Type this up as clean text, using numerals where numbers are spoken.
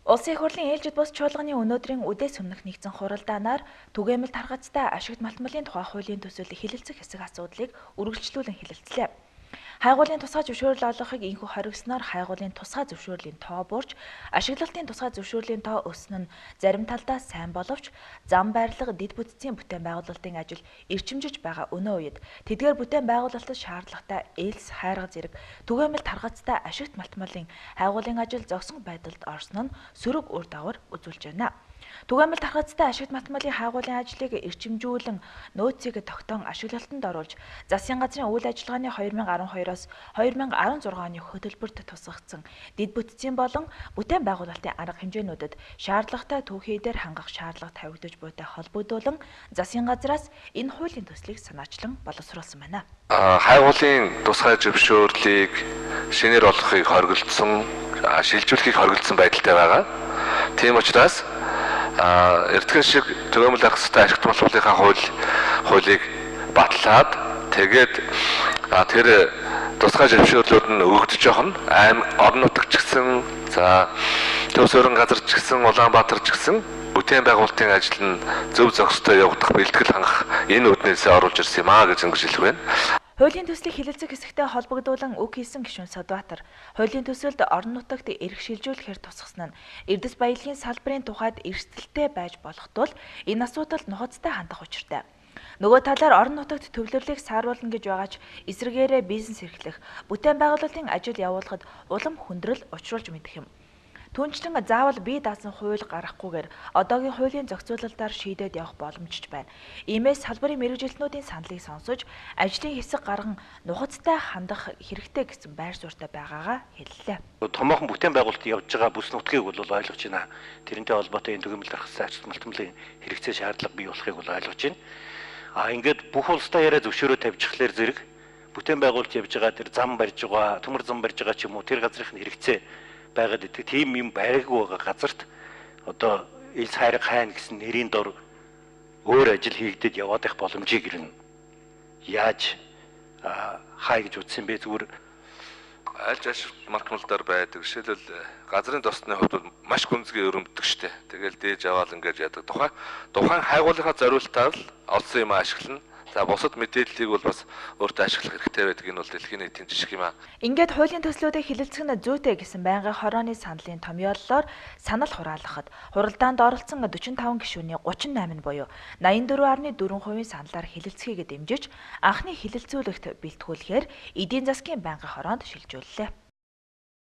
Улсын их хурлын ээлжид бус чуулганы өнөөдрийн үдээс өмнөх нэгдсэн хуралдаанаар түгээмэл тархацтай ашигт малтмалын тухай хуулийн төсөл хэлэлцэх хэсэг асуудлыг үргэлжлүүлэн хэлэлцлээ. Хайгуулын тусгай зөвшөөрөл олгохыг ийнхүү хоригсноор хайгуулын тусгай зөвшөөрлийн тоо буурч, ашиглалтын тусгай зөвшөөрлийн тоо өссөн нь зарим талдаа сайн боловч зам барилга, дэд бүтцийн бүтээн байгуулалтын ажил эрчимжиж байгаа өнөө үед тэдгээр бүтээн байгуулалтад шаардлагатай элс, хайрга зэрэг түгээмэл тархацтай ашигт малтмалын хайгуулын ажил зогсон байдалд орсон нь сөрөг үр дагавар үзүүлж байна. Түгээмэл тархацтай ашигт малтмалын хайгуулын ажлыг эрчимжүүлэн нөөцийг тогтоон ашиглалтанд оруулж засгийн газрын үйл ажиллагааны 2012-оос 2016 оны хөтөлбөрт тусгагдсан дэд бүтцийн болон бүтээн байгуулалтын арга хэмжээнүүдэд шаардлагатай түүхийдээр хангах шаардлага тавигдаж буйтай холбогдуулан засгийн газраас энэ хуулийн төслийг санаачлан боловсруулсан байна. Хайгуулын тусгай зөвшөөрлийг шинээр олгохыг хоригдсон, шилжүүлэхийг хоригдсон байдалтай байгаа. Тийм учраас эртхэн шиг түгээмэл аргацтай ашигт малтмалынхаа хуулийг батлаад тэгээд тэр тусгай зөвшөөрлүүд нь өгөгдөж явах нь айм орон нутагт ч гэсэн, за төв суурин газар ч гэсэн, Улаанбаатар ч гэсэн бүтээн байгуулалтын ажил нь зөв зохистой явагдах бэлтгэл хангах энэ үүднээсээ оруулж ирсэн юм а гэж ингэж хэлэх байна. Хуулийн төслийг хэлэлцэх хэсэгтээ холбогдуулан үг хийсэн гишүүн Содбаатар хуулийн төсөлд орон нутагт эрх шилжүүлэхээр тусгасан нь Эрдэс баялагын салбарын тухайд эрсдэлтэй байж болох тул энэ асуудалд нухацтай хандах учиртай. Нөгөө талаар орон нутагт төвлөрлийг сааруулна гэж байгаа ч эсрэгээрээ бизнес эрхлэх, бүтээн байгуулалтын ажил явуулахад улам хүндрэл учруулж мэдэх юм. Түүнчлэн заавал бие даасан хууль гаргахгүйгээр одоогийн хуулийн зохицуулалтаар шийдээд явах боломжч байна. Иймээс салбарын мэргэжилтнүүдийн саналыг сонсож ажлын хэсэг гарган нухацтай хандах хэрэгтэй гэсэн байр суурьтай байгаагаа хэллээ. Томоохон бүтээн байгуулалт явж байгаа бүс нутгийг бол ойлгож байна. Тэрнтэй холбоотой энэ түгээмэл тархацтай ажилт малтмалын хэрэгцээ шаардлага бий болохыг бол ойлгож байна. А ингээд бүх улстай яриа зөвшөөрөө тавьчихлаар зэрэг бүтээн байгуулалт явж байгаа тэр зам барьж байгаа, төмөр зам барьж байгаа ч юм уу тэр газрын хэрэгцээ байгаад идэг. Тийм юм бариагүй байгаа газарт одоо элс хайрга хайна гэсэн нэрийн дор өөр ажил хийгдэд яваад байх боломжийг ирнэ. Яаж хай гэж утсан бэ? Зүгээр альж ашиг малтмалдаар байдаг. Жишээлбэл газрын тосны хувьд бол маш гүнзгий өрөмддөг штэ. Тэгэл дээж аваад ингэж яадаг. Тухайн хайгуулынхаа зориултаар л олсон юм ашиглана. За бусад мэдээллийг бол бас өөртөө ашиглах хэрэгтэй байдаг. Энэ бол дэлхийн нийтийн жишг юм аа. Ингээд хуулийн төслүүдийг хэлэлцэх нь зүйтэй гэсэн байнгын хорооны саналын томьёоллоор санал хураалгахад хуралдаанд оролцсон 45 гишүүний 38 нь буюу 84.4% саналаар хэлэлцэхийг дэмжиж анхны хэлэлцүүлэгт бэлтгүүлэхээр эдийн засгийн байнгын хороонд шилжүүллээ.